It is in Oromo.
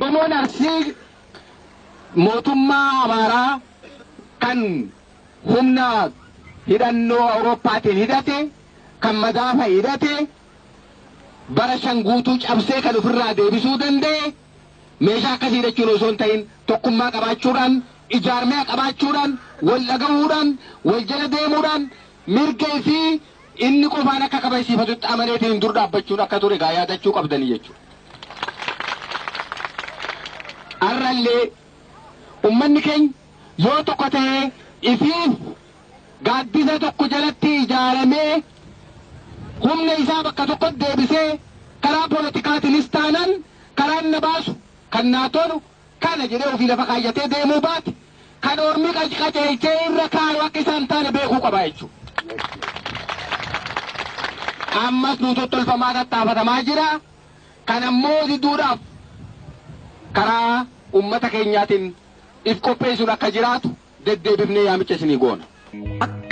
Oromoon Arsii mootummaa Amaaraa kan humna hidhannoo Awurooppaatiin hidhate, kan madaafa hidhate, bara 5 guutuu cabsee kan ofirraa deebisuu danda'e, meeshaa akkasii hidhachuun osoo hin ta'in tokkummaa qabaachuudhaan, ijaarmee qabaachuudhaan, wal dhagahuudhaan, wal jala deemuudhaan, mirga fi inni qofaan akka kabajsiifatutti amaneetiin dur dhaabbachuun akka ture gaa yaadachuu qabdanii jechuudha. Har'allee ummanni keenya yoo tokko ta'ee ifiif gaaddisa tokko jalatti ijaaramee humna isaa bakka tokkotti deebisee karaa poolitikaatiinis taanan karaan na baasu kan naa tolu kana jedhee ofii lafa kaayyatee deemuu baate kan ormi qajeelchee irra kaayu akka isaan taane beekuu qaba jechuudha. Ammas nu tottolfamaa tattaafatamaa jira. Kan ammoo diduudhaaf karaa uummata keenyaatiin if qopheessuun akka jiraatu deddeebifnee yaamicha isinii goona. Akka